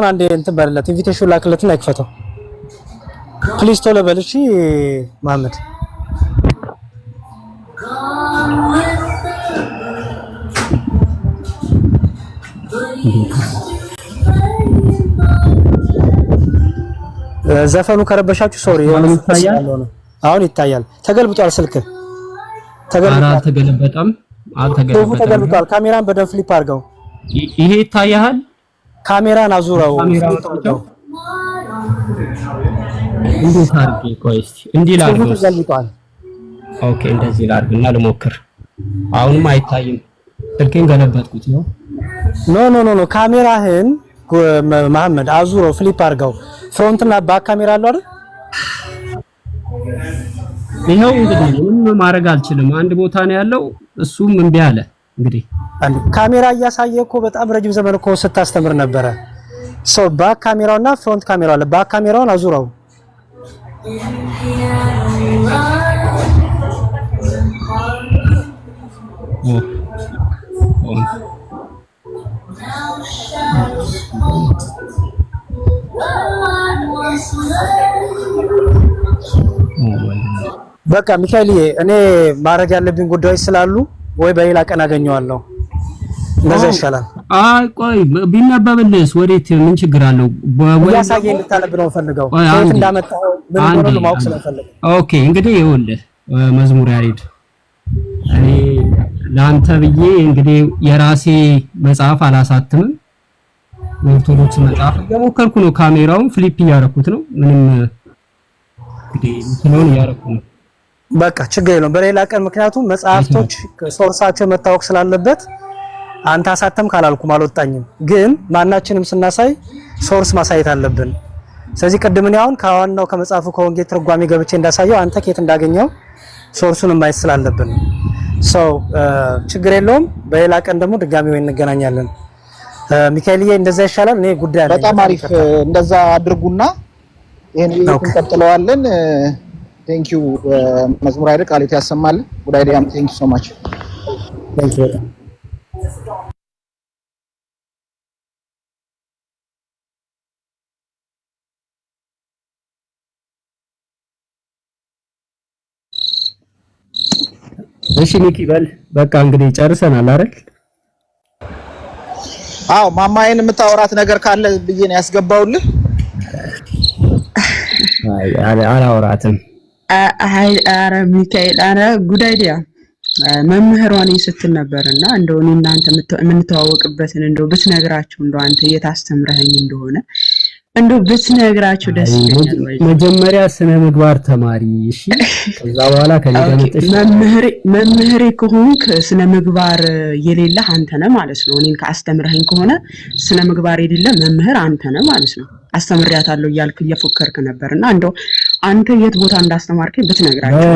አንዴ እንትን በልለት፣ invitation ላክለትና ይክፈተው please፣ ቶሎ በል እሺ መሐመድ። ዘፈኑ ከረበሻችሁ sorry። አሁን ይታያል። ተገልብጧል። ስልክ ተገልብጧል። አልተገለበጠም፣ አልተገለበጠም። ተገልብጧል። ካሜራን በደንብ flip አድርገው። ይሄ ይታያል። ካሜራን አዙረው። እንዴት አድርጌ? ቆይ እስኪ እንዲህ ላድርገው። ተገልብጧል። Okay፣ እንደዚህ ላድርግና ልሞክር። አሁንም አይታይም። ስልኬን ገለበጥኩት ነው። No, no, no, no፣ ካሜራህን መሐመድ አዙረው፣ flip አድርገው። Front እና back ካሜራ አለው አይደል? ይኸው እንግዲህ ምንም ማድረግ አልችልም። አንድ ቦታ ነው ያለው፣ እሱም እምቢ አለ። እንግዲህ ካሜራ እያሳየ እኮ በጣም ረጅም ዘመን እኮ ስታስተምር ነበረ። So back ካሜራውና front ካሜራው አለ። Back ካሜራውን አዙረው። በቃ ሚካኤልዬ፣ እኔ ማድረግ ያለብኝ ጉዳዮች ስላሉ ወይ በሌላ ቀን አገኘዋለሁ። እንደዛ ይሻላል። አይ ቆይ፣ ቢነበብልስ ወዴት ምን ችግር አለው? እያሳየኝ እንድታነብ ነው ፈልገው፣ ከየት እንዳመጣኸው ምን እንደሆነ ማወቅ ስለምፈልግ። Okay፣ እንግዲህ ይኸውልህ መዝሙር ያሬድ፣ እኔ ለአንተ ብዬ እንግዲህ የራሴ መጽሐፍ አላሳትምም። የኦርቶዶክስ መጽሐፍ እየሞከርኩ ነው። ካሜራውን flip እያረኩት ነው። ምንም እንግዲህ እንትኑን እያረኩ ነው። በቃ ችግር የለውም። በሌላ ቀን፣ ምክንያቱም መጽሐፍቶች source ኣቸው መታወቅ ስላለበት አንተ አሳተም ካላልኩም አልወጣኝም። ግን ማናችንም ስናሳይ source ማሳየት አለብን። ስለዚህ ቅድም እኔ አሁን ከዋናው ከመጽሐፉ ከወንጌል ትርጓሜ ገብቼ እንዳሳየው አንተ ከየት እንዳገኘው source ኡን ማየት ስላለብን so ችግር የለውም። በሌላ ቀን ደግሞ ድጋሚ ወይ እንገናኛለን። ሚካኤልዬ፣ እንደዛ ይሻላል። እኔ ጉዳይ አለኝ። በጣም አሪፍ። እንደዛ አድርጉና ይሄን ውይይት እንቀጥለዋለን። Thank you መዝሙር አይደል ቃል ያሰማልን። Good idea ም thank you so much። Thank you በጣም። እሺ ሚኪ፣ በል በቃ እንግዲህ ጨርሰናል አይደል? አዎ፣ ማማዬን የምታወራት ነገር ካለ ብዬ ነው ያስገባውልህ። አይ አላወራትም። አይ ኧረ ሚካኤል፣ ኧረ good idea፣ መምህሯ ነኝ ስትል ነበር እና እንደው እኔ እናንተ የምንተዋወቅበትን እንደው ብትነግራቸው፣ እንደው አንተ የት አስተምረኸኝ እንደሆነ እንደው ብትነግራቸው ደስ ይለኛል። ወይ መጀመሪያ ስነ ምግባር ተማሪ እሺ። ከዛ በኋላ ከኔ ጋር መጥተሽ መምህሬ መምህሬ ከሆንክ ስነ ምግባር የሌለህ አንተ ነህ ማለት ነው። እኔን ከአስተምረኸኝ ከሆነ ስነ ምግባር የሌለ መምህር አንተ ነህ ማለት ነው። አስተምሬያታለሁ እያልክ እየፎከርክ ነበር እና እንደው አንተ የት ቦታ እንዳስተማርከኝ ብትነግራቸው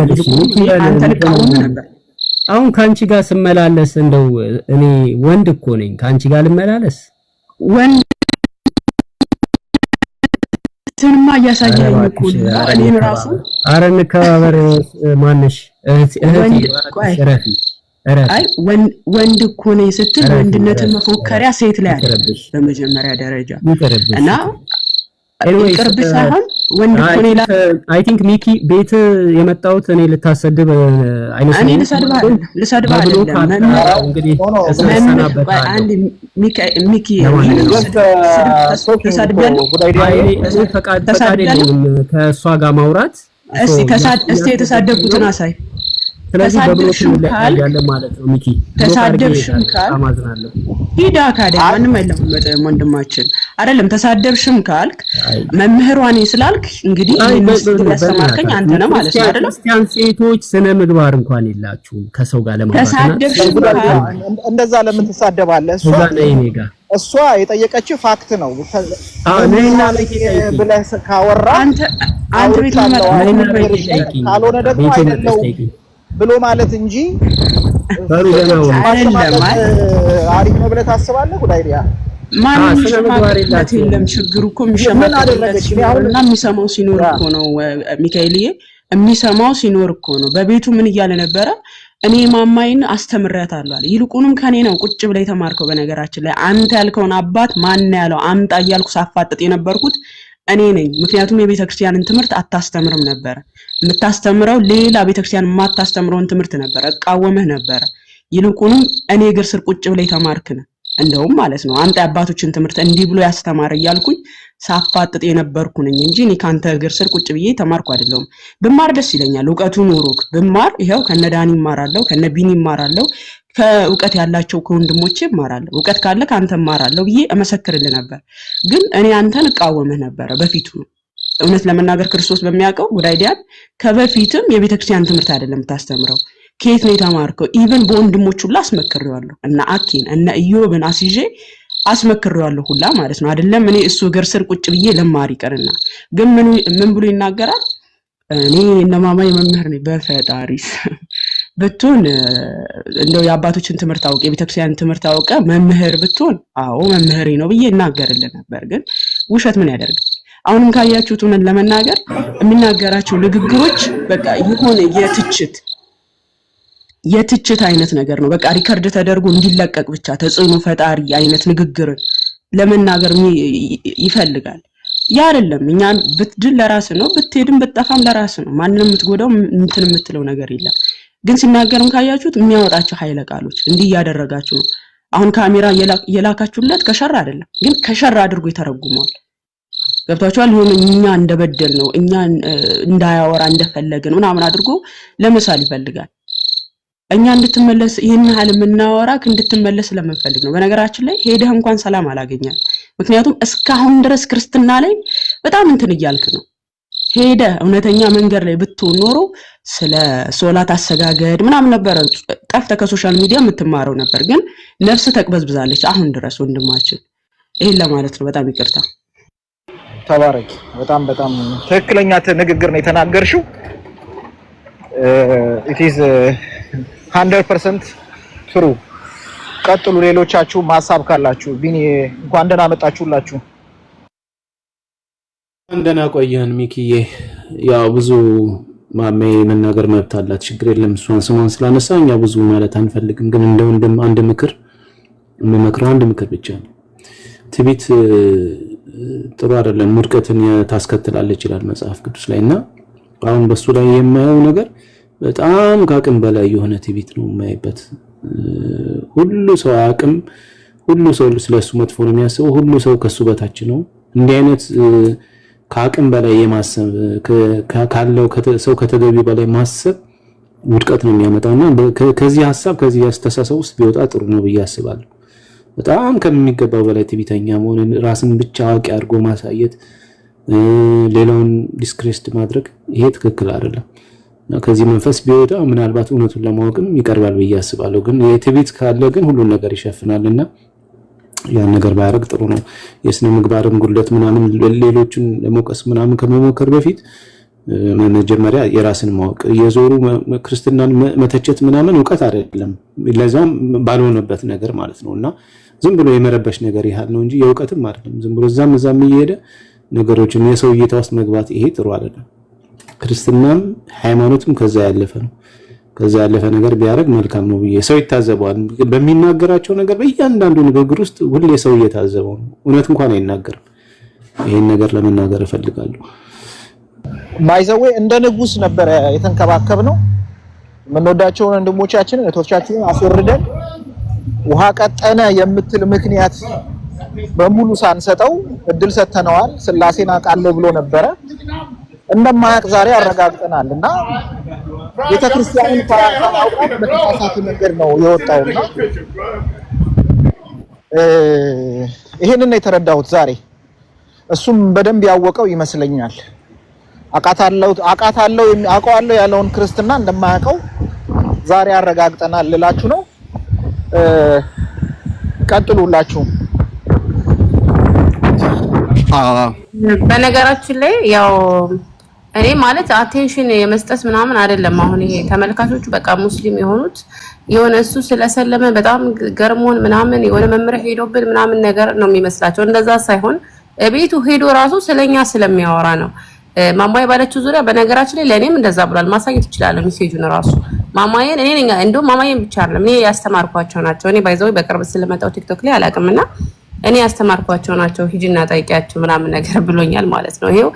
አንተ ልቃወም ነበር። አሁን ከአንቺ ጋር ስመላለስ እንደው እኔ ወንድ እኮ ነኝ። ከአንቺ ጋር ልመላለስ? ወንድንማ እያሳየኸኝ እኮ ነው። እኔን ራሱ ኧረ እንከባበር። ማነሽ እህቴ? እረፊ። አይ ወንድ እኮ ነኝ ስትል ወንድነትን መፎከሪያ ሴት ላይ አይደለም በመጀመሪያ ደረጃ እና ይቅርብሽ ሳይሆን ወንድ እኮ ነኝ። I think ሚኪ ቤት የመጣሁት እኔ ልታሰድብ አይመስለኝም። እኔ ልሰድብህ አይደለም። እንግዲህ አንድ ሚኪ ተሳድቤያለሁ። ፈቃድ የለኝም ከእሷ ጋር ማውራት። እስቲ የተሳደብኩትን አሳይ። ስለዚህ በ block እንለያያለን ማለት ነው። ሚኪ ተሳደብሽም ካልክ ሂዳ ካዲያ ማንም አይለማመጥም ወንድማችን አይደለም። ተሳደብሽም ካልክ መምህሯ ነኝ ስላልክ እንግዲህ ያስተማርከኝ አንተ ነህ ማለት ነው አይደለም። ክርስቲያን ሴቶች ስነ ምግባር እንኳን የላችሁም ከሰው ጋር ለማውራት። ተሳደብሽም ካልክ እንደዛ ለምን ትሳደባለህ? እሷ እሷ የጠየቀችው fact ነው ብለህ ካወራ አንተ አንተ ቤት ካልሆነ ደግሞ አይደለሁም ብሎ ማለት እንጂ አሪፍ ነው ብለህ ታስባለህ? Good idea። ማንም የሚሸማቀቅለት የለም። ችግሩ እኮ የሚሸማቀቅለት ሲኖርና የሚሰማው ሲኖር እኮ ነው ሚካኤልዬ፣ የሚሰማው ሲኖር እኮ ነው። በቤቱ ምን እያለ ነበረ? እኔ ማማይን አስተምሬያታለሁ አለ። ይልቁንም ከኔ ነው ቁጭ ብለህ የተማርከው። በነገራችን ላይ አንተ ያልከውን አባት ማን ያለው አምጣ እያልኩ ሳፋጥጥ የነበርኩት እኔ ነኝ። ምክንያቱም የቤተክርስቲያንን ትምህርት አታስተምርም ነበረ። የምታስተምረው ሌላ ቤተክርስቲያን የማታስተምረውን ትምህርት ነበረ። እቃወምህ ነበረ። ይልቁንም እኔ እግር ስር ቁጭ ብለህ የተማርክ ነህ። እንደውም ማለት ነው አምጣ የአባቶችን ትምህርት እንዲህ ብሎ ያስተማረ እያልኩኝ ሳፋጥጥ የነበርኩ ነኝ እንጂ እኔ ከአንተ እግር ስር ቁጭ ብዬ ተማርኩ አይደለሁም። ብማር ደስ ይለኛል። እውቀቱ ኖሮክ ብማር ይኸው ከነ ዳኒ እማራለሁ፣ ከነ ቢኒ እማራለሁ፣ ከእውቀት ያላቸው ከወንድሞቼ እማራለሁ። እውቀት ካለ ከአንተ እማራለሁ ብዬ እመሰክርልህ ነበር። ግን እኔ አንተን እቃወምህ ነበረ በፊቱ ነው። እውነት ለመናገር ክርስቶስ በሚያውቀው Good Idea ን ከበፊትም የቤተክርስቲያን ትምህርት አይደለም የምታስተምረው። ከየት ነው የተማርከው? Even በወንድሞች ሁላ አስመክሬዋለሁ። እነ አኬን እነ ኢዮብን አስይዤ አስመክሬዋለሁ ሁላ ማለት ነው። አይደለም እኔ እሱ እግር ስር ቁጭ ብዬ ልማር ይቅርና ግን ምን ብሎ ይናገራል? እኔ እነማማይ መምህር ነኝ። በፈጣሪስ ብትሆን እንደው የአባቶችን ትምህርት አውቀ የቤተክርስቲያን ትምህርት አውቀ መምህር ብትሆን አዎ መምህሬ ነው ብዬ እናገርልህ ነበር። ግን ውሸት ምን ያደርጋል? አሁንም ካያችሁት እውነት ለመናገር የሚናገራቸው ንግግሮች በቃ የሆነ የትችት አይነት ነገር ነው። በቃ record ተደርጎ እንዲለቀቅ ብቻ ተጽዕኖ ፈጣሪ አይነት ንግግርን ለመናገር ይፈልጋል። ያ አይደለም። እኛን ብትድን ለራስ ነው፣ ብትሄድም ብትጠፋም ለራስ ነው። ማንንም የምትጎዳው እንትን የምትለው ነገር የለም። ግን ሲናገርም ካያችሁት የሚያወጣቸው ኃይለ ቃሎች እንዲህ እያደረጋችሁ ነው። አሁን ካሜራ የላካችሁለት ከሸር አይደለም፣ ግን ከሸር አድርጎ ይተረጉመዋል። ገብቷችኋል? የሆነ እኛ እንደበደል ነው እኛ እንዳያወራ እንደፈለግን ምናምን አድርጎ ለመሳል ይፈልጋል። እኛ እንድትመለስ ይህን ያህል የምናወራክ እንድትመለስ ስለምንፈልግ ነው። በነገራችን ላይ ሄደህ እንኳን ሰላም አላገኘም። ምክንያቱም እስካሁን ድረስ ክርስትና ላይ በጣም እንትን እያልክ ነው። ሄደህ እውነተኛ መንገድ ላይ ብትሆን ኖሮ ስለ ሶላት አሰጋገድ ምናምን ነበረ ጠፍተህ ከ social media የምትማረው ነበር። ግን ነፍስ ተቅበዝብዛለች አሁን ድረስ ወንድማችን። ይሄን ለማለት ነው። በጣም ይቅርታ። ተባረኪ። በጣም በጣም ትክክለኛ ንግግር ነው የተናገርሽው። It is 100% true። ቀጥሉ። ሌሎቻችሁ ሀሳብ ካላችሁ ቢኒ እንኳን ደህና መጣችሁላችሁ። ደህና ቆየን ሚኪዬ። ያው ብዙ ማሜ መናገር መብት አላት፣ ችግር የለም። እሷን ስሟን ስላነሳ እኛ ብዙ ማለት አንፈልግም። ግን እንደ ወንድም አንድ ምክር የምመክረው አንድ ምክር ብቻ ነው። ትዕቢት ጥሩ አይደለም፣ ውድቀትን ታስከትላለች ይላል መጽሐፍ ቅዱስ ላይ። እና አሁን በሱ ላይ የማየው ነገር በጣም ከአቅም በላይ የሆነ ትዕቢት ነው የማይበት። ሁሉ ሰው አቅም ሁሉ ሰው ስለሱ መጥፎ ነው የሚያስበው። ሁሉ ሰው ከሱ በታች ነው። እንዲህ አይነት ከአቅም በላይ የማሰብ፣ ካለው ሰው ከተገቢው በላይ ማሰብ ውድቀት ነው የሚያመጣውና ከዚህ ሀሳብ ከዚህ አስተሳሰብ ውስጥ ቢወጣ ጥሩ ነው ብዬ አስባለሁ። በጣም ከሚገባው በላይ ትዕቢተኛ መሆንን፣ ራስን ብቻ አዋቂ አድርጎ ማሳየት፣ ሌላውን discredit ማድረግ ይሄ ትክክል አይደለም። እና ከዚህ መንፈስ ቢወጣ ምናልባት እውነቱን ለማወቅም ይቀርባል ብዬ አስባለሁ። ግን የትዕቢት ካለ ግን ሁሉን ነገር ይሸፍናልና ያን ነገር ባያደርግ ጥሩ ነው። የስነ ምግባርም ጉድለት ምናምን ሌሎችን ለመውቀስ ምናምን ከመሞከር በፊት መጀመሪያ የራስን ማወቅ፣ የዞሩ ክርስትናን መተቸት ምናምን እውቀት አይደለም፣ ለዛውም ባልሆነበት ነገር ማለት ነው። እና ዝም ብሎ የመረበሽ ነገር ያህል ነው እንጂ የእውቀትም አይደለም። ዝም ብሎ እዛም እዛም እየሄደ ነገሮችን የሰው እይታ ውስጥ መግባት ይሄ ጥሩ አይደለም። ክርስትናም ሃይማኖትም ከዛ ያለፈ ነው። ከዛ ያለፈ ነገር ቢያደርግ መልካም ነው ብዬ፣ ሰው ይታዘበዋል። በሚናገራቸው ነገር በእያንዳንዱ ንግግር ውስጥ ሁሌ ሰው እየታዘበው ነው። እውነት እንኳን አይናገርም። ይሄን ነገር ለመናገር እፈልጋለሁ። By the way እንደ ንጉስ ነበረ የተንከባከብነው። የምንወዳቸውን ወንድሞቻችንን እህቶቻችንን አስወርደን ውሃ ቀጠነ የምትል ምክንያት በሙሉ ሳንሰጠው እድል ሰጥተነዋል። ስላሴን አውቃለሁ ብሎ ነበረ። እንደማያውቅ ዛሬ አረጋግጠናል። እና ቤተክርስቲያንን ሳያውቃት በተሳሳተ መንገድ ነው የወጣውና ይሄንን ነው የተረዳሁት ዛሬ። እሱም በደንብ ያወቀው ይመስለኛል። አቃታለሁ አቃታለሁ አውቀዋለሁ ያለውን ክርስትና እንደማያውቀው ዛሬ አረጋግጠናል ልላችሁ ነው። ቀጥሉላችሁ። በነገራችን ላይ ያው እኔ ማለት attention የመስጠት ምናምን አይደለም። አሁን ይሄ ተመልካቾቹ በቃ ሙስሊም የሆኑት የሆነ እሱ ስለሰለመ በጣም ገርሞን ምናምን የሆነ መምህር ሄዶብን ምናምን ነገር ነው የሚመስላቸው። እንደዛ ሳይሆን ቤቱ ሄዶ ራሱ ስለኛ ስለሚያወራ ነው። ማማይ ባለችው ዙሪያ በነገራችን ላይ ለእኔም እንደዛ ብሏል። ማሳየት ይችላል message ኡን ራሱ። ማማዬን እኔ ነኝ፣ እንደውም ማማዬን ብቻ አይደለም፣ እኔ ያስተማርኳቸው ናቸው። እኔ by the way በቅርብ ስለመጣው ቲክቶክ ላይ አላውቅም እና እኔ ያስተማርኳቸው ናቸው። ሂጂና ጠይቂያቸው ምናምን ነገር ብሎኛል ማለት ነው። ይሄው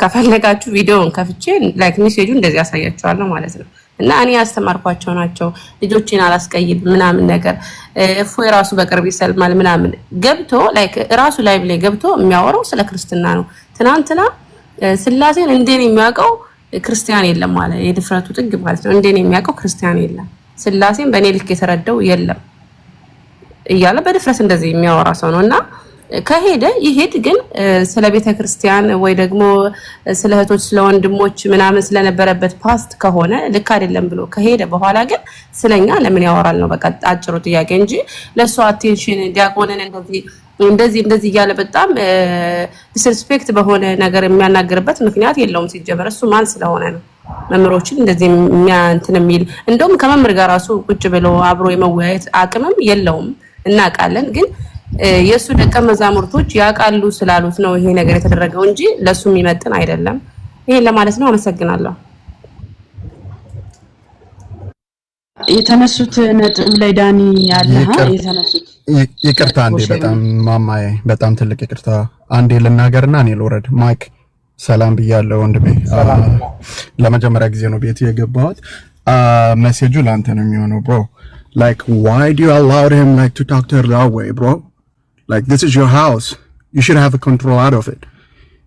ከፈለጋችሁ ቪዲዮውን ከፍቼ like message ኡ እንደዚህ ያሳያችኋለሁ ማለት ነው። እና እኔ ያስተማርኳቸው ናቸው። ልጆቼን አላስቀይም ምናምን ነገር፣ እፎይ ራሱ በቅርብ ይሰልማል ምናምን ገብቶ like ራሱ live ላይ ገብቶ የሚያወራው ስለ ክርስትና ነው። ትናንትና ስላሴን እንደኔ የሚያውቀው ክርስቲያን የለም ማለት የድፍረቱ ጥግ ማለት ነው። እንደኔ የሚያውቀው ክርስቲያን የለም፣ ስላሴን በእኔ ልክ የተረዳው የለም እያለ በድፍረት እንደዚህ የሚያወራ ሰው ነው። እና ከሄደ ይሄድ፣ ግን ስለ ቤተ ክርስቲያን ወይ ደግሞ ስለ እህቶች፣ ስለ ወንድሞች ምናምን ስለነበረበት past ከሆነ ልክ አይደለም ብሎ ከሄደ በኋላ ግን ስለኛ ለምን ያወራል ነው በቃ አጭሩ ጥያቄ እንጂ ለእሱ attention ዲያቆንን እንደዚህ እንደዚህ እንደዚህ እያለ በጣም disrespect በሆነ ነገር የሚያናግርበት ምክንያት የለውም። ሲጀመር እሱ ማን ስለሆነ ነው መምህሮችን እንደዚህ እንትን የሚል? እንደውም ከመምህር ጋር ራሱ ቁጭ ብሎ አብሮ የመወያየት አቅምም የለውም፣ እናውቃለን። ግን የእሱ ደቀ መዛሙርቶች ያውቃሉ ስላሉት ነው ይሄ ነገር የተደረገው እንጂ ለእሱ የሚመጥን አይደለም። ይሄን ለማለት ነው። አመሰግናለሁ። የተነሱት ነጥብ ላይ ዳኒ ያለ የተነሱት ይቅርታ አንዴ፣ በጣም ማማዬ፣ በጣም ትልቅ ይቅርታ፣ አንዴ ልናገርና እኔ ልውረድ። ማይክ፣ ሰላም ብያለሁ ወንድሜ። ለመጀመሪያ ጊዜ ነው ቤት የገባሁት። Message ኡ ለአንተ ነው የሚሆነው bro። Like, why do you allow him like to talk to her that way, bro? Like, this is your house. You should have a control out of it.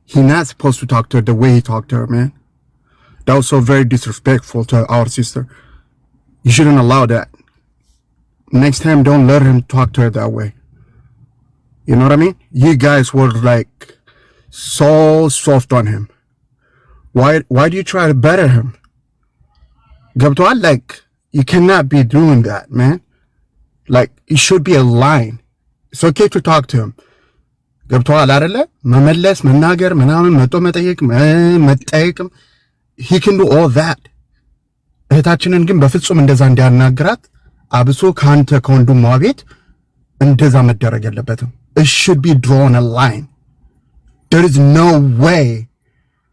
He not supposed to talk to her the way he talked to her, man. That was so very disrespectful to our sister. You shouldn't allow that. Next time, don't let him talk to her that way. You know what I mean? You guys were like so soft on him. Why do you try to better him? ገብቶሃል? Like, you cannot be doing that, man. Like, it should be a line. It's okay to talk to him. ገብቶሃል አይደለ? መመለስ፣ መናገር፣ ምናምን፣ መጦ መጠየቅ፣ መጠየቅም he can do all that። እህታችንን ግን በፍጹም እንደዛ እንዲያናግራት፣ አብሶ ከአንተ ከወንድሟ ቤት እንደዛ መደረግ የለበትም። It should be drawn a line. There is no way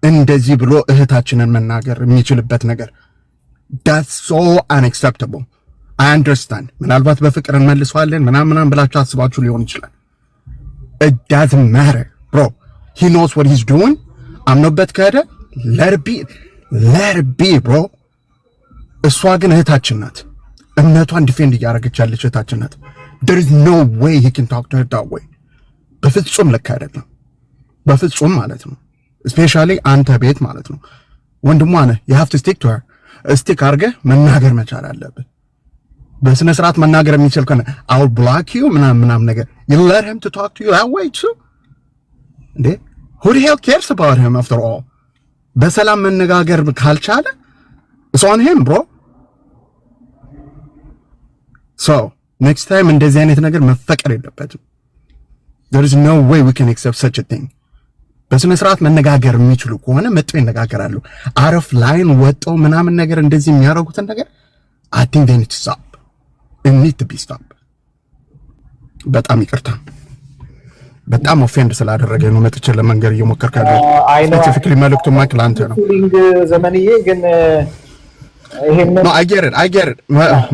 እንደዚህ ብሎ እህታችንን መናገር የሚችልበት ነገር። That's so unacceptable. I understand ምናልባት በፍቅር እንመልሰዋለን ምናምን ምናምን ብላችሁ አስባችሁ ሊሆን ይችላል። It doesn't matter, bro. He knows what he's doing. አምኖበት ከሄደ let it be, let it be, bro። እሷ ግን እህታችን ናት። እምነቷን defend እያደረገች ያለች እህታችን ናት። There is no way he can talk to her that way። በፍጹም ልክ አይደለም። በፍጹም ማለት ነው። Especially አንተ ቤት ማለት ነው። ወንድሟ ነህ። You have to stick to her። Stick አድርገህ መናገር መቻል አለብህ። በስነ ስርዓት መናገር የሚችል ከሆነ "I'll block you" ምናምን ምናምን ነገር፣ you let him to talk to you that way too እንዴ? Who the hell cares about him after all? በሰላም መነጋገር ካልቻለ it's on him, bro። So next time እንደዚህ አይነት ነገር መፈቀድ የለበትም። There is no way we can accept such a thing። በስነ ስርዓት መነጋገር የሚችሉ ከሆነ መጥተው ይነጋገራሉ። Out of line ወጥተው ምናምን ነገር እንደዚህ የሚያደርጉትን ነገር I think they need to stop. It need to be stopped። በጣም ይቅርታ፣ በጣም offend ስላደረገ ነው መጥቼ ለመንገር እየሞከርኩ ያለሁት። Specifically መልእክቱ ማይክ ለአንተ ነው። ዘመንዬ ግን ይሄንን No, I get it. I get it.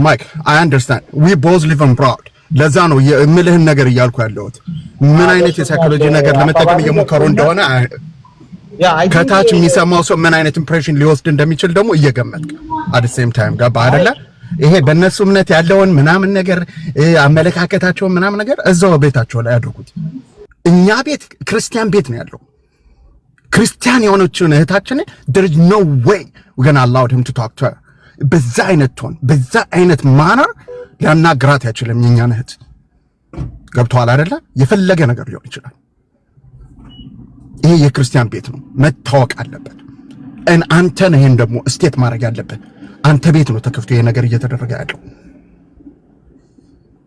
Mike, I understand. We both live abroad. ለዛ ነው የምልህን ነገር እያልኩ ያለሁት። ምን አይነት የ psychology ነገር ለመጠቀም እየሞከሩ እንደሆነ፣ ከታች የሚሰማው ሰው ምን አይነት impression ሊወስድ እንደሚችል ደግሞ እየገመትክ at same time፣ ገባ አይደለ? ይሄ በእነሱ እምነት ያለውን ምናምን ነገር፣ አመለካከታቸውን ምናምን ነገር እዛው ቤታቸው ላይ ያድርጉት። እኛ ቤት ክርስቲያን ቤት ነው ያለው። ክርስቲያን የሆነችውን እህታችንን there is no way we're gonna allow him to talk to her። በዛ አይነት tone፣ በዛ አይነት manner ሊያናግራት አይችልም የኛን እህት። ገብቶሃል አይደለ? የፈለገ ነገር ሊሆን ይችላል። ይሄ የክርስቲያን ቤት ነው፣ መታወቅ አለበት። አንተ ነህ ይሄን ደግሞ state ማድረግ ያለብህ። አንተ ቤት ነው ተከፍቶ ይሄ ነገር እየተደረገ ያለው።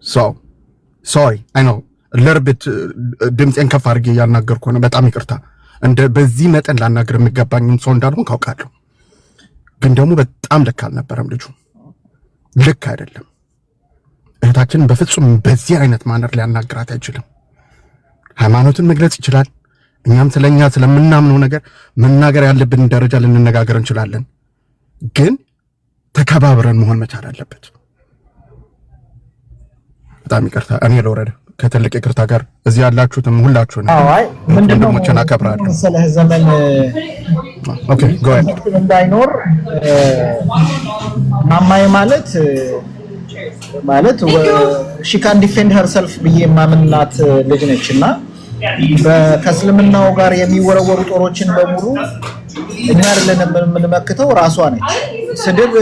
So sorry, I know little bit ድምፄን ከፍ አድርጌ እያናገርኩ ነው። በጣም ይቅርታ። እንደ በዚህ መጠን ላናገር የሚገባኝም ሰው እንዳልሆን ካውቃለሁ። ግን ደግሞ በጣም ልክ አልነበረም ልጁ፣ ልክ አይደለም። እህታችንን በፍጹም በዚህ አይነት manner ሊያናግራት አይችልም። ሃይማኖትን መግለጽ ይችላል። እኛም ስለኛ ስለምናምነው ነገር መናገር ያለብንን ደረጃ ልንነጋገር እንችላለን። ግን ተከባብረን መሆን መቻል አለበት። በጣም ይቅርታ፣ እኔ ልውረድ ከትልቅ ይቅርታ ጋር። እዚህ ያላችሁትም ሁላችሁን ወንድሞችን አከብራለሁ። መሰለህ ዘመን Okay, go ahead. እንዳይኖር ማማዬ ማለት she can defend herself ብዬ የማምናት ልጅ ነች እና ከእስልምናው ጋር የሚወረወሩ ጦሮችን በሙሉ እኛ አይደለንም የምንመክተው፣ ራሷ ነች። ስድብ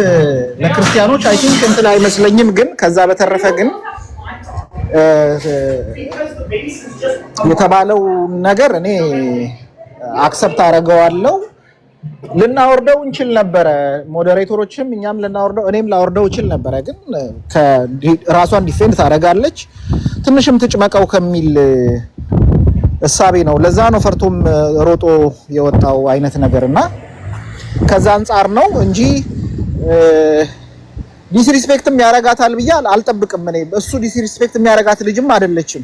ለክርስቲያኖች I think እንትን አይመስለኝም፣ ግን ከዛ በተረፈ ግን የተባለው ነገር እኔ accept አደርገዋለሁ። ልናወርደው እንችል ነበረ፣ moderator ኦችም እኛም ልናወርደው፣ እኔም ላወርደው እችል ነበረ። ግን ራሷን defend ታደርጋለች፣ ትንሽም ትጭመቀው ከሚል እሳቤ ነው። ለዛ ነው ፈርቶም ሮጦ የወጣው አይነት ነገር እና ከዛ አንጻር ነው እንጂ disrespect ም ያረጋታል ብዬ አልጠብቅም። እኔ እሱ disrespect የሚያረጋት ልጅም አይደለችም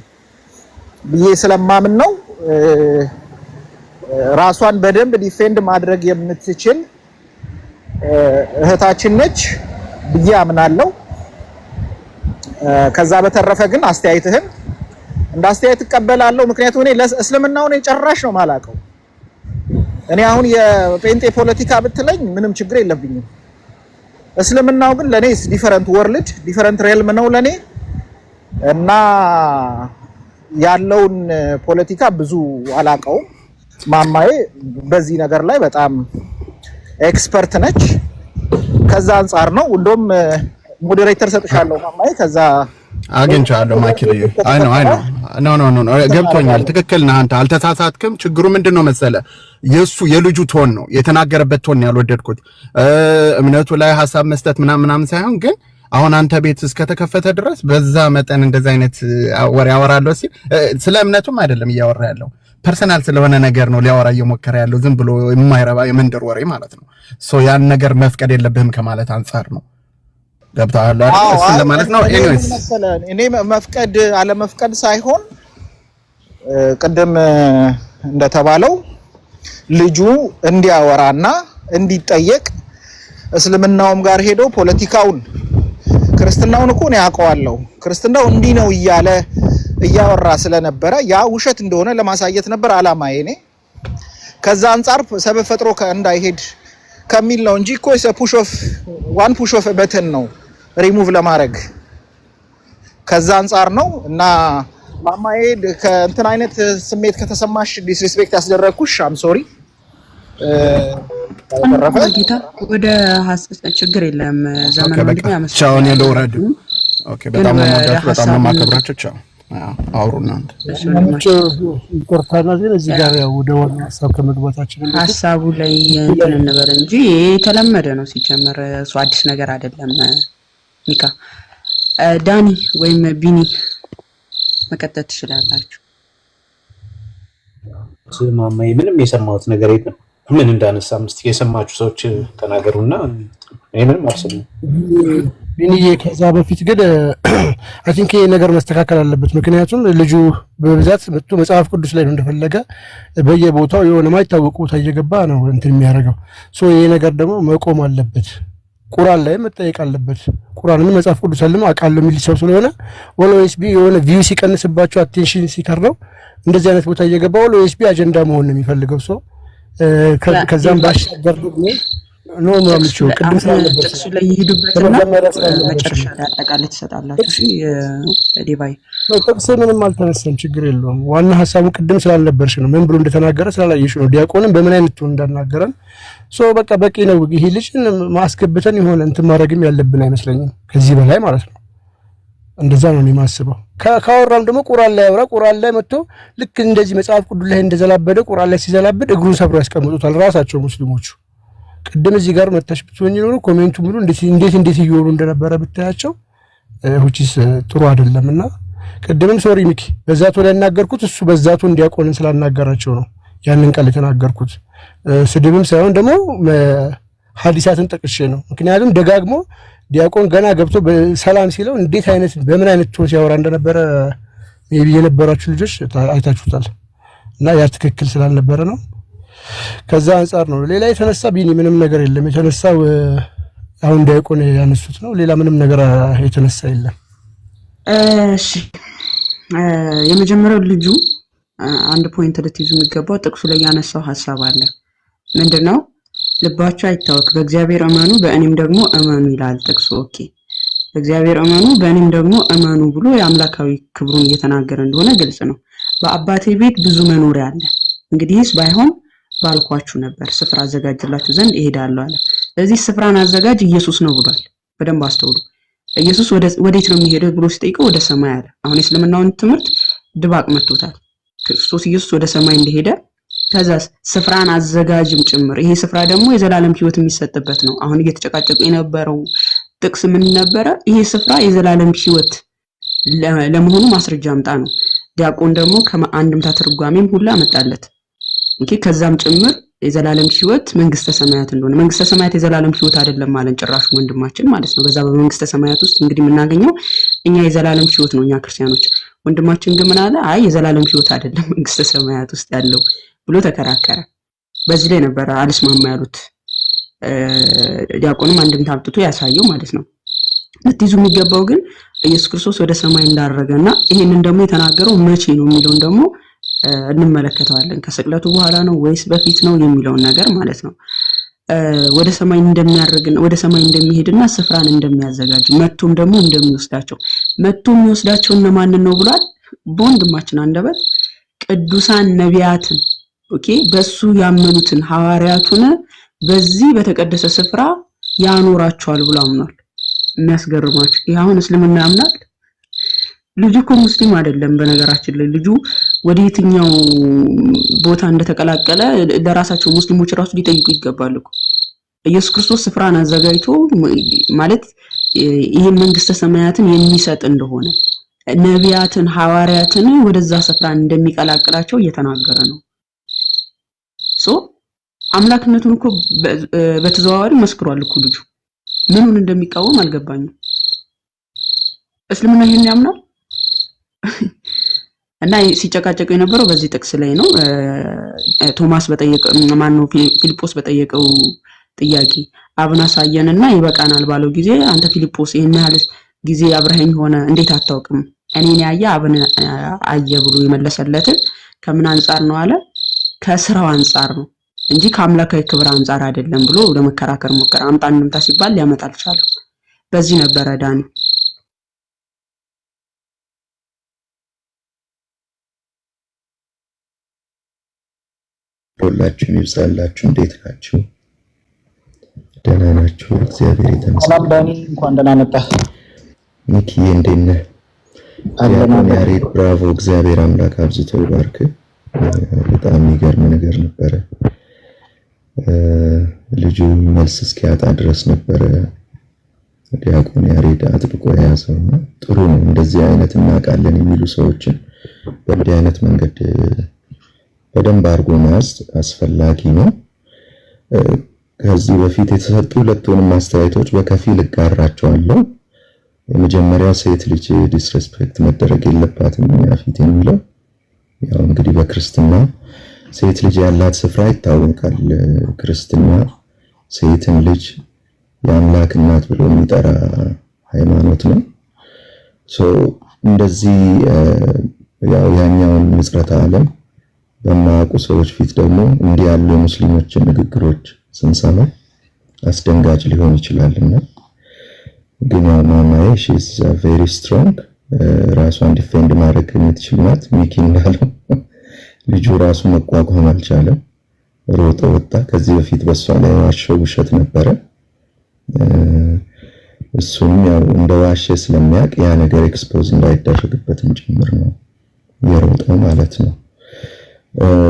ብዬ ስለማምን ነው። ራሷን በደንብ defend ማድረግ የምትችል እህታችን ነች ብዬ አምናለሁ። ከዛ በተረፈ ግን አስተያየትህን እንደ አስተያየት እቀበላለሁ። ምክንያቱም እኔ እስልምናውን ጨራሽ ነው የማላውቀው። እኔ አሁን የጴንጤ ፖለቲካ ብትለኝ ምንም ችግር የለብኝም። እስልምናው ግን ለኔ different world, different realm ነው ለኔ እና ያለውን ፖለቲካ ብዙ አላውቀውም። ማማዬ በዚህ ነገር ላይ በጣም expert ነች። ከዛ አንጻር ነው፣ እንደውም moderator ሰጥሻለሁ ማማዬ። ከዛ አግኝቻለሁ ማኪልዬ። I know, I know, no, no, no፣ ገብቶኛል። ትክክል ነህ አንተ፣ አልተሳሳትክም። ችግሩ ምንድን ነው መሰለ? የእሱ የልጁ tone ነው፣ የተናገረበት tone ያልወደድኩት። እምነቱ ላይ ሀሳብ መስጠት ምናምን ምናምን ሳይሆን ግን አሁን አንተ ቤት እስከተከፈተ ድረስ በዛ መጠን እንደዛ አይነት ወሬ ያወራለሁ ሲል ስለ እምነቱም አይደለም እያወራ ያለው፣ personal ስለሆነ ነገር ነው ሊያወራ እየሞከረ ያለው፣ ዝም ብሎ የማይረባ የመንደር ወሬ ማለት ነው። So ያን ነገር መፍቀድ የለብህም ከማለት አንጻር ነው። ገብቶሃል አይደል? እሱን ለማለት ነው። Anyways. እኔ መፍቀድ አለመፍቀድ ሳይሆን ቅድም እንደተባለው ልጁ እንዲያወራና እንዲጠየቅ እስልምናውም ጋር ሄዶ ፖለቲካውን፣ ክርስትናውን እኮ እኔ አውቀዋለሁ፣ ክርስትናው እንዲህ ነው እያለ እያወራ ስለነበረ ያ ውሸት እንደሆነ ለማሳየት ነበር አላማዬ እኔ። ከዛ አንጻር ሰበብ ፈጥሮ እንዳይሄድ ከሚል ነው እንጂ እኮ ፑሽ ኦፍ ዋን ፑሽ ኦፍ በተን ነው ሪሙቭ ለማድረግ። ከዛ አንጻር ነው እና ማማዬ ከእንትን አይነት ስሜት ከተሰማሽ፣ disrespect ያስደረግኩሽ፣ I'm sorry። በተረፈ ጌታ ወደ ችግር የለም ዘመኑ ወንድሜ። ቻው፣ እኔ ልውረድ። Okay፣ በጣም ነው የምወዳችሁ፣ በጣም ነው የማከብራችሁ። ቻው፣ አውሩ እናንተ። ይቅርታና ግን እዚህ ጋር ያው ወደ ዋና ሀሳብ ከመግባታችን በፊት ሀሳቡ ላይ እንትን እንበል እንጂ የተለመደ ነው ሲጀመር፣ እሱ አዲስ ነገር አይደለም። ሚካ፣ ዳኒ ወይም ቢኒ መቀጠል ትችላላችሁ። ማማዬ ምንም የሰማሁት ነገር የለም። ምን እንዳነሳ እስኪ የሰማችሁ ሰዎች ተናገሩና እኔ ምንም አልሰማሁም። ቢኒዬ፣ ከዛ በፊት ግን I think ይሄ ነገር መስተካከል አለበት። ምክንያቱም ልጁ በብዛት መጥቶ መጽሐፍ ቅዱስ ላይ ነው እንደፈለገ በየቦታው የሆነ ማይታወቅ ቦታ እየገባ ነው እንትን የሚያደርገው። So ይሄ ነገር ደግሞ መቆም አለበት። ቁርአን ላይ መጠየቅ አለበት። ቁርአንን መጽሐፍ ቅዱስ አለም አውቃለሁ የሚል ሰው ስለሆነ always be የሆነ view ሲቀንስባቸው፣ attention ሲከርነው እንደዚህ አይነት ቦታ እየገባ always be አጀንዳ መሆን ነው የሚፈልገው ሰው። ከዛም ባሻገር ደግሞ no no አምጪው ቅድም ስላልነበር ጥቅሱ ላይ ይሄዱበትና ከመጀመሪያ ስላልነበርሽ መጨረሻ ላይ አጠቃላይ ትሰጣላችሁ። እሺ ዲቫይ። ነው፣ ጥቅስ ምንም አልተነሳም፣ ችግር የለውም። ዋና ሀሳቡ ቅድም ስላልነበርሽ ነው፣ ምን ብሎ እንደተናገረ ስላላየሽ ነው። ዲያቆንም በምን አይነት tone እንዳናገረን so በቃ በቂ ነው። ይሄ ልጅ ማስገብተን የሆነ እንትን ማድረግም ያለብን አይመስለኝም ከዚህ በላይ ማለት ነው። እንደዛ ነው እኔ የማስበው። ካወራም ደግሞ ቁርአን ላይ ያውራ። ቁርአን ላይ መጥቶ ልክ እንደዚህ መጽሐፍ ቅዱስ ላይ እንደዘላበደ ቁርአን ላይ ሲዘላብድ እግሩን ሰብሮ ያስቀምጡታል ራሳቸው ሙስሊሞቹ። ቅድም እዚህ ጋር መታሽ ብትሆኝ ኖሮ comment ኡ ሙሉ እንዴት እንዴት እንዴት እየሆኑ እንደነበረ ብታያቸው which is ጥሩ አይደለም። እና ቅድምም sorry ሚኪ፣ በዛ tone ያናገርኩት እሱ በዛ tone ዲያቆንን ስላናገራቸው ነው ያንን ቃል የተናገርኩት። ስድብም ሳይሆን ደግሞ ሀዲሳትን ጠቅሼ ነው። ምክንያቱም ደጋግሞ ዲያቆን ገና ገብቶ በሰላም ሲለው እንዴት አይነት በምን አይነት tone ሲያወራ እንደነበረ maybe የነበራችሁ ልጆች አይታችሁታል። እና ያ ትክክል ስላልነበረ ነው። ከዛ አንጻር ነው። ሌላ የተነሳ ቢኒ ምንም ነገር የለም። የተነሳው አሁን ዲያቆን ያነሱት ነው። ሌላ ምንም ነገር የተነሳ የለም። እሺ፣ የመጀመሪያው ልጁ አንድ point ልትይዙ የሚገባው ጥቅሱ ላይ ያነሳው ሀሳብ አለ። ምንድን ነው? ልባችሁ አይታወክ፣ በእግዚአብሔር እመኑ፣ በእኔም ደግሞ እመኑ ይላል ጥቅሱ። Okay፣ በእግዚአብሔር እመኑ፣ በእኔም ደግሞ እመኑ ብሎ የአምላካዊ ክብሩን እየተናገረ እንደሆነ ግልጽ ነው። በአባቴ ቤት ብዙ መኖሪያ አለ፣ እንግዲህስ ባይሆን ባልኳችሁ ነበር፣ ስፍራ አዘጋጅላችሁ ዘንድ እሄዳለሁ አለ። ስለዚህ ስፍራን አዘጋጅ ኢየሱስ ነው ብሏል። በደንብ አስተውሉ። ኢየሱስ ወዴት ነው የሚሄደው ብሎ ሲጠይቀው ወደ ሰማይ አለ። አሁን የእስልምናውን ትምህርት ድባቅ መጥቶታል። ክርስቶስ ኢየሱስ ወደ ሰማይ እንደሄደ፣ ከዛ ስፍራን አዘጋጅም ጭምር፣ ይሄ ስፍራ ደግሞ የዘላለም ሕይወት የሚሰጥበት ነው። አሁን እየተጨቃጨቁ የነበረው ጥቅስ ምን ነበረ? ይሄ ስፍራ የዘላለም ሕይወት ለመሆኑ ማስረጃ አምጣ ነው። ዲያቆን ደግሞ ከአንድምታ ትርጓሜም ሁላ አመጣለት። Okay፣ ከዛም ጭምር የዘላለም ሕይወት መንግስተ ሰማያት እንደሆነ፣ መንግስተ ሰማያት የዘላለም ሕይወት አይደለም ማለት ጭራሽ ወንድማችን ማለት ነው። በዛ በመንግስተ ሰማያት ውስጥ እንግዲህ የምናገኘው እኛ የዘላለም ሕይወት ነው እኛ ክርስቲያኖች። ወንድማችን ግን ምን አለ? አይ፣ የዘላለም ሕይወት አይደለም መንግስተ ሰማያት ውስጥ ያለው ብሎ ተከራከረ። በዚህ ላይ ነበረ አልስማማ ያሉት። ዲያቆንም አንድምታ አምጥቶ ያሳየው ማለት ነው። ልትይዙ የሚገባው ግን ኢየሱስ ክርስቶስ ወደ ሰማይ እንዳረገ እና ይሄንን ደግሞ የተናገረው መቼ ነው የሚለውን ደግሞ እንመለከተዋለን። ከስቅለቱ በኋላ ነው ወይስ በፊት ነው የሚለውን ነገር ማለት ነው። ወደ ሰማይ እንደሚያርግ፣ ወደ ሰማይ እንደሚሄድና ስፍራን እንደሚያዘጋጅ፣ መጥቶም ደግሞ እንደሚወስዳቸው፣ መጥቶ የሚወስዳቸው እነማንን ነው ብሏል። በወንድማችን አንደበት ቅዱሳን ነቢያትን፣ okay፣ በሱ ያመኑትን ሐዋርያቱን በዚህ በተቀደሰ ስፍራ ያኖራቸዋል ብሎ አምኗል። የሚያስገርማችሁ ይህ አሁን እስልምና ያምናል። ልጁ እኮ ሙስሊም አይደለም። በነገራችን ላይ ልጁ ወደ የትኛው ቦታ እንደተቀላቀለ ለራሳቸው ሙስሊሞች ራሱ ሊጠይቁ ይገባል እኮ። ኢየሱስ ክርስቶስ ስፍራን አዘጋጅቶ ማለት ይህን መንግስተ ሰማያትን የሚሰጥ እንደሆነ፣ ነቢያትን ሐዋርያትን ወደዛ ስፍራ እንደሚቀላቅላቸው እየተናገረ ነው። So አምላክነቱን እኮ በተዘዋዋሪ መስክሯል እኮ ልጁ። ምኑን እንደሚቃወም አልገባኝም። እስልምና ይሄን ያምናል? እና ሲጨቃጨቁ የነበረው በዚህ ጥቅስ ላይ ነው። ቶማስ በጠየቀው፣ ማነው፣ ፊልጶስ በጠየቀው ጥያቄ አብን አሳየንና ይበቃናል ባለው ጊዜ፣ አንተ ፊልጶስ ይህን ያህል ጊዜ አብረኸኝ ሆነ እንዴት አታውቅም? እኔን ያየ አብን አየ ብሎ የመለሰለትን ከምን አንጻር ነው አለ? ከስራው አንጻር ነው እንጂ ከአምላካዊ ክብር አንጻር አይደለም ብሎ ለመከራከር ሞከረ። አምጣ እንምታ ሲባል ሊያመጣ አልቻለም። በዚህ ነበረ ዳኒ። ሁላችሁም ይብዛላችሁ። እንዴት ናችሁ? ደህና ናችሁ? እግዚአብሔር ሰላም የተመሰገነ። ዳኒ፣ እንኳን ደህና መጣህ። ሚኪዬ እንዴት ነህ? አለን። ዲያቆን አለን። ያሬድ bravo፣ እግዚአብሔር አምላክ አብዝቶ ይባርክ። በጣም የሚገርም ነገር ነበረ። ልጁ መልስ እስኪያጣ ድረስ ነበረ ዲያቆን ያሬድ አጥብቆ የያዘውና ጥሩ ነው። እንደዚህ አይነት እናውቃለን የሚሉ ሰዎችን በእንዲህ አይነት መንገድ በደንብ አድርጎ መያዝ አስፈላጊ ነው። ከዚህ በፊት የተሰጡ ሁለቱንም አስተያየቶች በከፊል እጋራቸዋለሁ። የመጀመሪያው ሴት ልጅ disrespect መደረግ የለባትም እኛ ፊት የሚለው፣ ያው እንግዲህ በክርስትና ሴት ልጅ ያላት ስፍራ ይታወቃል። ክርስትና ሴትን ልጅ የአምላክ እናት ብሎ የሚጠራ ሃይማኖት ነው። So እንደዚህ ያው ያኛውን ንጽረተ ዓለም በማያውቁ ሰዎች ፊት ደግሞ እንዲህ ያሉ የሙስሊሞችን ንግግሮች ስንሰማ አስደንጋጭ ሊሆን ይችላልና፣ ግን ያው ማማዬ she's very strong፣ ራሷን defend ማድረግ የምትችል ናት። ሚኪ እንዳለው ልጁ ራሱ መቋቋም አልቻለም፣ ሮጦ ወጣ። ከዚህ በፊት በእሷ ላይ ዋሸው ውሸት ነበረ። እሱም ያው እንደ ዋሸ ስለሚያውቅ ያ ነገር expose እንዳይደረግበትም ጭምር ነው የሮጠው ማለት ነው።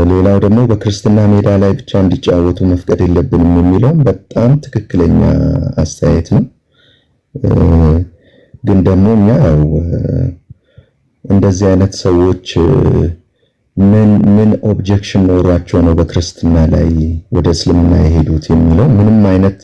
ሌላው ደግሞ በክርስትና ሜዳ ላይ ብቻ እንዲጫወቱ መፍቀድ የለብንም የሚለውም በጣም ትክክለኛ አስተያየት ነው። ግን ደግሞ እኛ ያው እንደዚህ አይነት ሰዎች ምን ምን objection ኖሯቸው ነው በክርስትና ላይ ወደ እስልምና የሄዱት የሚለው ምንም አይነት